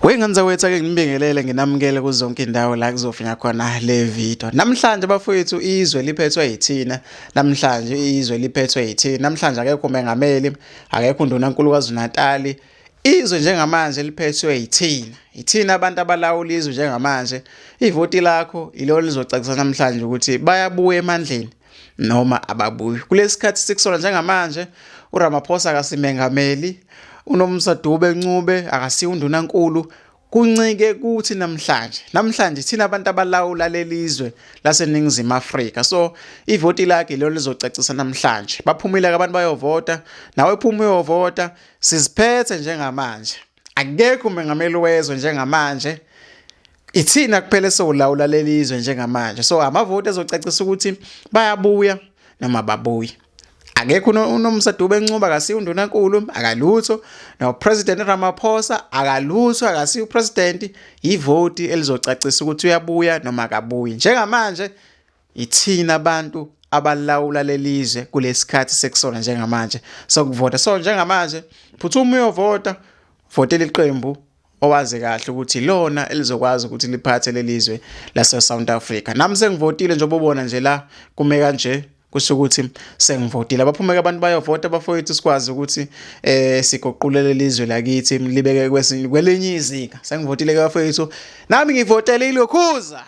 Wengane zakwethu, ake nginibingelele, nginamukele kuzonke indawo la kuzofinya khona le video. Namhlanje bafowethu, izwe liphethwe yithina. Namhlanje izwe liphethwe yithina. Namhlanje akekho umengameli, akekho undunankulu KwaZulu-Natal. Izwe njengamanje liphethwe yithina. Yithina abantu abalawula izwe njengamanje. Ivoti lakho ilona lizocacisa namhlanje ukuthi bayabuya emandleni noma ababuyi. Kulesikhathi sikusona njengamanje, uRamaphosa akasimengameli, uNomsa Dube Ncube akasiyo undunankulu. Kuncike kuthi namhlanje. Namhlanje thina abantu abalawula lelizwe laseNingizimu Afrika. So ivoti lakhe lelo lizocacisa namhlanje. Baphumile abantu bayovota, nawe phuma uyovota. Siziphethe njengamanje. Akekho umengameli wezwe njengamanje. Ithina kuphela esowulawula lelizwe njengamanje. So amavoti ezocacisa ukuthi bayabuya noma babuyi. Akekho uNomsa Dube Ncube, akasiyo undunankulu, akalutho. No President Ramaphosa akalutho, akasiyo upresident. Ivoti elizocacisa ukuthi uyabuya noma akabuyi. Njengamanje ithina abantu abalawula lelizwe kulesikhathi sekusona njengamanje sokuvota. So njengamanje phuthuma uyovota, votela iqembu owazi kahle ukuthi lona elizokwazi ukuthi liphathe lelizwe lase South Africa. Nami sengivotile, njengoba ubona nje la kume kanje, kusho ukuthi sengivotile. Abaphumeke abantu bayovota bafowethu, sikwazi ukuthi siguqulele lizwe lakithi, libeke kwesinye kwelinye izinga. Sengivotile ke bafowethu, nami ngivotele ilokhuza.